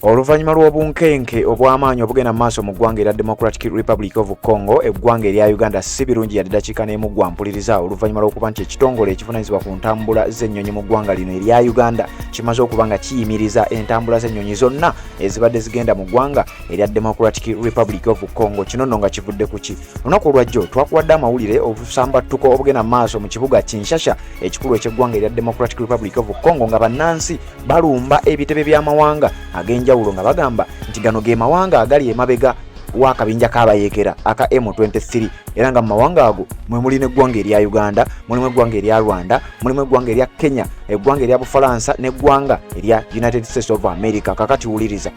Oluvannyuma lw'obunkenke obw'amaanyi obugenda mu maaso mu ggwanga erya Democratic Republic of Congo, eggwanga erya Uganda si birungi yadde dakiika n'emu gwa mpuliriza, oluvannyuma lw'okuba nti ekitongole ekivunaanyizibwa ku ntambula z'ennyonyi mu ggwanga lino erya Uganda kimaze okuba nga kiyimiriza entambula z'ennyonyi zonna ezibadde zigenda mu ggwanga erya Democratic Republic of Congo. Kino nno nga kivudde ku ki? Olunaku olwajjo twakuwadde amawulire obusambattuko obugenda mu maaso mu kibuga Kinshasa, ekikulu eky'eggwanga erya Democratic Republic of Congo, nga bannansi balumba ebitebe by'amawanga ag'enjawulo nga bagamba nti gano ge mawanga agali emabega w'akabinja k'abayeekera aka M23, era nga mu mawanga ago mwe muli n'eggwanga erya Uganda, mulimu eggwanga erya Rwanda, mulimu eggwanga erya Kenya, eggwanga erya Bufalansa n'eggwanga erya United States of America. Kakati wuliriza,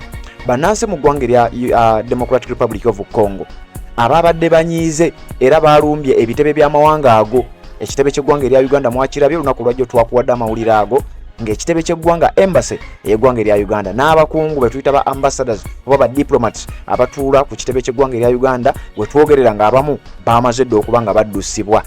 bannansi mu ggwanga erya Democratic Republic of Congo ababadde banyiize era balumbye ebitebe by'amawanga ago. Ekitebe ky'eggwanga erya Uganda mwakirabye olunaku lwajjo, twakuwadde amawulire ago ng'ekitebe ky'eggwanga, embassy ey'eggwanga erya Uganda, n'abakungu be tuyita ba ambassadors oba ba diplomats abatuula ku kitebe ky'eggwanga erya Uganda, we twogerera ng'abamu bamaze dda okuba nga baddusibwa.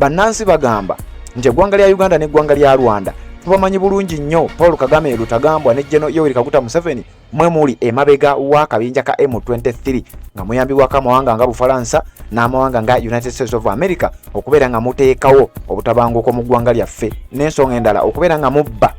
Bannansi bagamba nti eggwanga lya Uganda n'eggwanga lya Rwanda tubamanyi bulungi nnyo, Paul Kagame Rutagambwa ne General Yoweri Kaguta Museveni, mwe muli emabega w'akabinja ka M23 nga muyambibwako amawanga nga Bufalansa n'amawanga nga United States of America okubeera nga muteekawo obutabanguko mu ggwanga lyaffe, n'ensonga endala okubeera nga mubba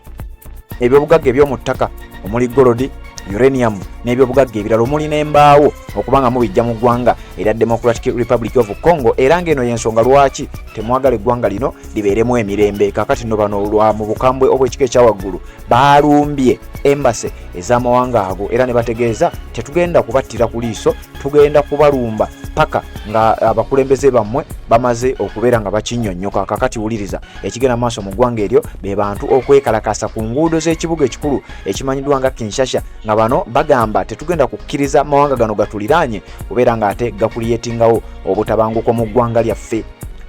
ebyobugagga eby'omu ttaka omuli gold, uranium n'ebyobugagga ebirala omuli n'embaawo okuba nga mubijja mu ggwanga erya Democratic Republic of Congo, era ng'eno y'ensonga lwaki temwagala eggwanga lino libeeremu emirembe. Kakati nno bano lwa mu bukambwe obw'ekika ekyawaggulu baalumbye embassy ez'amawanga ago era ne bategeeza, "Tetugenda kubattira ku liiso, tugenda kubalumba paka nga abakulembeze bammwe bamaze okubeera nga bakinnyonnyoka." Kakati wuliriza ekigenda maaso mu ggwanga eryo, be bantu okwekalakasa ku nguudo z'ekibuga ekikulu ekimanyiddwa nga Kinshasa, nga bano bagamba, "Tetugenda kukkiriza mawanga gano gatuliraanye kubeera ng'ate gacreatingawo obutabanguko mu ggwanga lyaffe."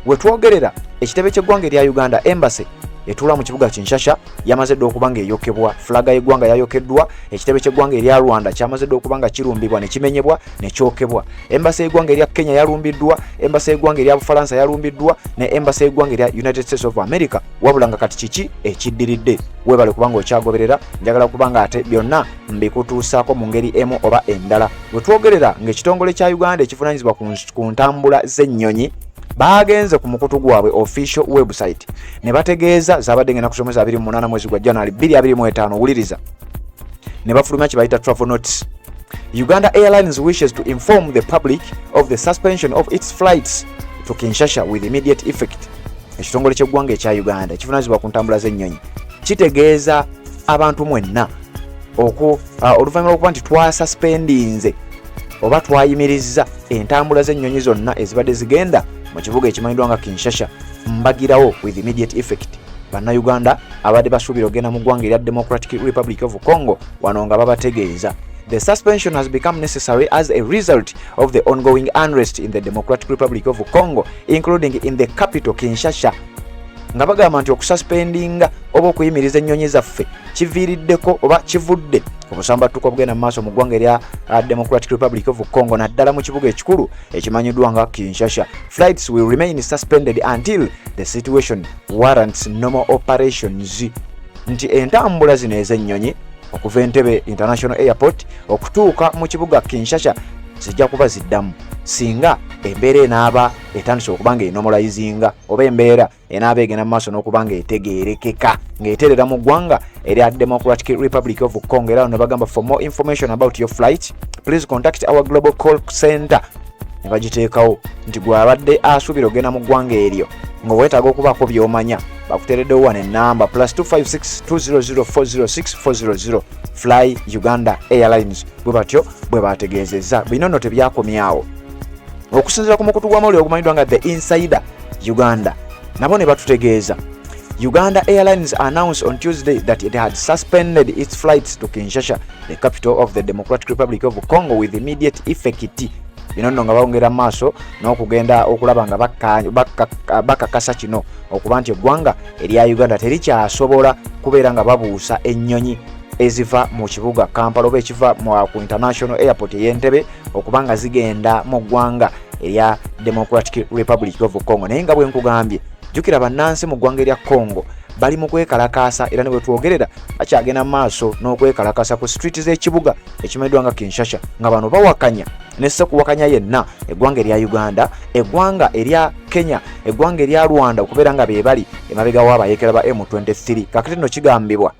We twogerera, ekitebe ky'eggwanga erya Uganda, embassy etuula mu kibuga Kinshasa, yamaze dda okuba nga eyokebwa, flag y'eggwanga yayokeddwa. Ekitebe ky'eggwanga erya Rwanda kyamaze dda okuba nga kirumbibwa ne kimenyebwa ne kyokebwa. Embassy y'eggwanga erya Kenya yalumbiddwa, embassy y'eggwanga erya Bufalansa yalumbiddwa, ne embassy y'eggwanga erya United States of America. Wabula nga kati kiki ekiddiridde? Weebale kubanga okyagoberera. Njagala kubanga ate byonna mbikutuusaako mu ngeri emu oba endala. We twogerera ng'ekitongole kya Uganda ekivunaanyizibwa ku ntambula z'ennyonyi bagenze ku mukutu gwabwe official website ne bategeeza, zabadde ngenda kusomesa 28 mwezi gwa January 2025. Wuliriza, ne bafulumya kye bayita travel notice: "Uganda Airlines wishes to inform the public of the suspension of its flights to Kinshasa with immediate effect." Ekitongole ky'eggwanga ekya Uganda ekivunaanyizibwa ku ntambula z'ennyonyi kitegeeza abantu mwenna oluvannyuma lw'okuba nti twasuspendinze oba twayimirizza entambula z'ennyonyi zonna ezibadde zigenda mu kibuga ekimanyiddwa nga Kinshasa mbagirawo, with immediate effect. Bannayuganda abadde basuubira okugenda mu ggwanga erya Democratic Republic of Congo, wano nga babategeeza, "The suspension has become necessary as a result of the ongoing unrest in the Democratic Republic of Congo, including in the capital, Kinshasa," nga bagamba nti okususpendinga oba okuyimiriza ennyonyi zaffe kiviiriddeko oba kivudde obusambattuko obugenda mu maaso mu ggwanga erya Democratic Republic of Congo, naddala mu kibuga ekikulu ekimanyiddwa nga Kinshasa. "Flights will remain suspended until the situation warrants normal operations," nti entambula zino ez'ennyonyi okuva Entebbe International Airport okutuuka mu kibuga Kinshasa zijja kuba ziddamu singa embeera enaaba etandise okuba nga enormalizinga oba embeera enaaba egenda mu maaso n'okuba nga etegeerekeka, ng'eterera mu ggwanga erya Democratic Republic of Congo. Era ne bagamba, "For more information about your flight, please contact our global call center," ne bagiteekawo nti gwe abadde asuubira ogenda mu ggwanga eryo nga weetaaga okubaako by'omanya, bakuteereddewo wano enamba +256 200 406 400, Fly Uganda Airlines. Bwe batyo bwe bategeezezza. Bino nno tebyakomyawo. Okusinziira ku mukutu gw'amawulire ogumanyiddwa nga The Insider Uganda, nabo ne batutegeeza, "Uganda Airlines announced on Tuesday that it had suspended its flights to Kinshasa, the capital of the Democratic Republic of Congo, with immediate effect." Bino nno nga bongera maaso n'okugenda okulaba nga bakakasa kino okuba nti eggwanga erya Uganda terikyasobola kubeera nga babuusa ennyonyi eziva mu kibuga Kampala oba ekiva ku International Airport ey'Entebe okuba nga zigenda mu ggwanga erya Democratic Republic of Congo. Naye nga bwe nkugambye, jjukira bannansi mu ggwanga erya Congo bali mu kwekalakaasa era ne bwe twogerera bakyagenda mu maaso n'okwekalakaasa ku street z'ekibuga ekimanyiddwa nga Kinshasa, nga bano bawakanya ne ssekuwakanya yenna eggwanga erya Uganda, eggwanga erya Kenya, eggwanga erya Rwanda okubeera nga be bali emabega w'abayeekera ba M23. Kakati nno kigambibwa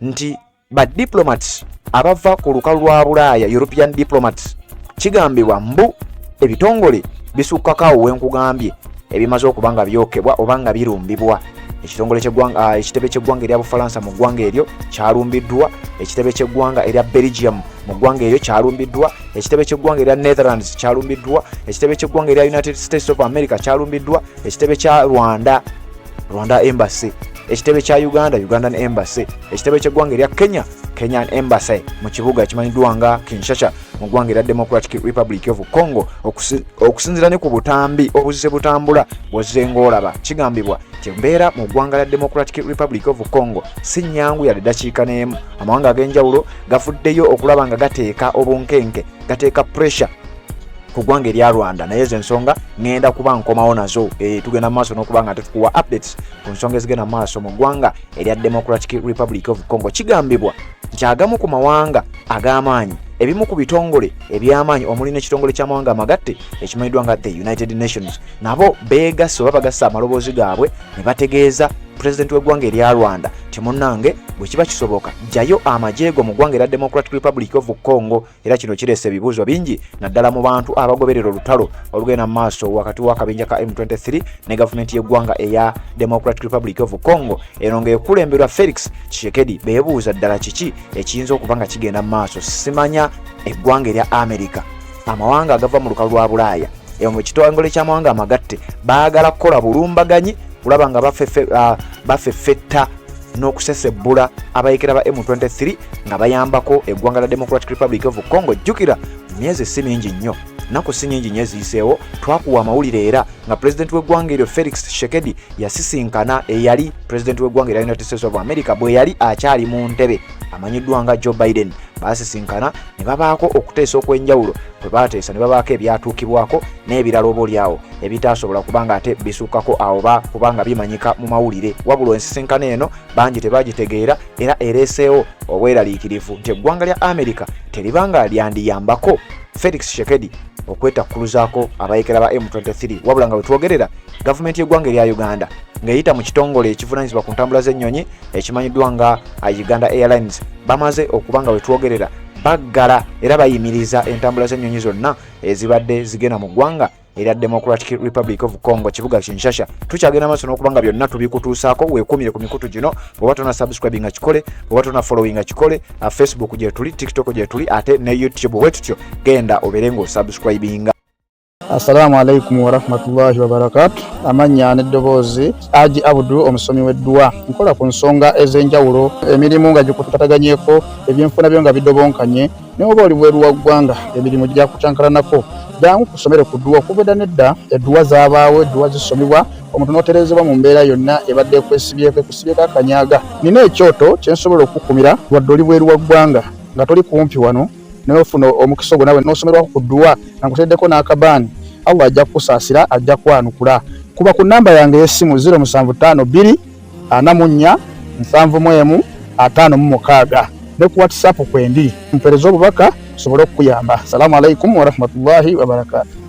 nti ba diplomats abava ku lukalu lwa Bulaaya, European diplomats, kigambibwa mbu ebitongole bisukkako awo wenkugambye ebimaze okuba nga byokebwa oba nga birumbibwa. Ekitongole ky'eggwanga, ekitebe ky'eggwanga erya Bufalansa mu ggwanga eryo kyalumbiddwa, ekitebe ky'eggwanga erya Belgium mu ggwanga eryo kyalumbiddwa, ekitebe ky'eggwanga erya Netherlands kyalumbiddwa, ekitebe ky'eggwanga erya United States of America kyalumbiddwa, ekitebe kya Rwanda, Rwanda Embassy, ekitebe kya Uganda, Ugandan Embassy, ekitebe ky'eggwanga erya Kenya, Kenyan Embassy mu kibuga ekimanyiddwa nga Kinshasa mu ggwanga erya Democratic Republic of Congo. Okusinziira ne ku butambi obuzze butambula bw'ozze ng'olaba, kigambibwa nti embeera mu ggwanga lya Democratic Republic of Congo si nnyangu yadde ddakiika n'emu. Amawanga ag'enjawulo gavuddeyo okulaba nga gateeka obunkenke, gateeka pressure ku ggwanga erya Rwanda, naye ezo ensonga ŋŋenda kuba nkomawo nazo. Tugenda mu maaso n'okuba nga tetukuwa updates ku nsonga ezigenda mu maaso mu ggwanga erya Democratic Republic of Congo. Kigambibwa nti agamu ku mawanga ag'amaanyi, ebimu ku bitongole eby'amaanyi omuli n'ekitongole ky'amawanga amagatte ekimanyiddwa nga the United Nations, nabo beegasse oba bagasse amaloboozi gaabwe ne bategeeza pulezidenti w'eggwanga erya Rwanda nti munnange, bwe kiba kisoboka, jjayo amagye go mu ggwanga erya Democratic Republic of Congo. Era kino kireese ebibuuzo bingi naddala mu bantu abagoberera olutalo olugenda mu maaso wakati w'akabinja ka M23 ne gavumenti y'eggwanga eya Democratic Republic of Congo, eno ng'ekulemberwa Felix Tshisekedi. Beebuuza ddala kiki ekiyinza okuba nga kigenda mu maaso. Simanya eggwanga erya America, amawanga agava mu lukalu lwa Bulaaya, eyo mu kitongole ky'amawanga amagatte, baagala kukola bulumbaganyi kulaba nga bafeffetta n'okusesebbula abayekera ba M23 nga bayambako eggwanga la Democratic Republic of Congo. Jjukira myezi si mingi nnyo, nnaku si nyingi nnyo eziyiseewo, twakuwa amawulire era nga pulezidenti w'eggwanga eryo Felix Tshisekedi yasisinkana eyali pulezidenti w'eggwanga erya United States of America bwe yali akyali mu ntebe, amanyiddwa nga Joe Biden. Baasisinkana ne babaako okuteesa okw'enjawulo kwe baateesa, ne babaako ebyatuukibwako n'ebirala oba oliawo ebitaasobola kubanga ate bisukkako awo ba kubanga bimanyika mu mawulire. Wabula ensisinkano eno bangi tebagitegeera era ereeseewo obweraliikirivu nti eggwanga lya America teribanga lyandiyambako Felix Tshisekedi okwetakkuluzaako abayekera ba M23. Wabula nga wetwogerera, gavumenti y'eggwanga erya Uganda ng'eyita mu kitongole ekivunaanyizibwa ku ntambula z'ennyonyi ekimanyiddwa nga Uganda Airlines, bamaze okuba nga wetwogerera baggala era bayimiriza entambula z'ennyonyi zonna ezibadde zigenda mu ggwanga erya Democratic Republic of Congo, kibuga Kinshasa. Tukyagenda maaso n'okuba nga byonna tubikutuusaako. Weekumire ku mikutu gino. Bw'oba tona subscribing nga kikole, bw'oba tona following nga kikole. Facebook gyetuli, TikTok gyetuli, ate ne YouTube bwe tutyo. Genda obeere ng'osubscribinga. Assalamu alaikum warahmatullahi wabarakatu. Amannya n'eddoboozi, Aji Abudu, omusomi w'edduwa. Nkola ku nsonga ez'enjawulo, emirimu nga gikutataganyeko, ebyenfuna byo nga bidobonkanye, naye oba oli bweru wa ggwanga, emirimu gyakucankalanako, jangu kusomere ku dduwa. Okuva edda nedda edduwa zaabaawo, edduwa zisomibwa omuntu n'otereezebwa mu mbeera yonna ebadde ekwesibyeko, ekusibyeko akanyaga. Nina ekyoto kye nsobola okukukumira wadde oli bweru wa ggwanga nga toli kumpi wano, naye ofuna omukisa ogwo nawe n'osomerwako ku dduwa nga nkuteereddeko n'akabaani. Allah ajja kukusaasira, ajja kwanukula. Kuba ku nnamba yange ey'essimu 0752 44 71 56 ne ku WhatsApp kwendi, mpeereza obubaka nsobole okukuyamba. Salaamu alaikum warahmatullahi wabarakatu.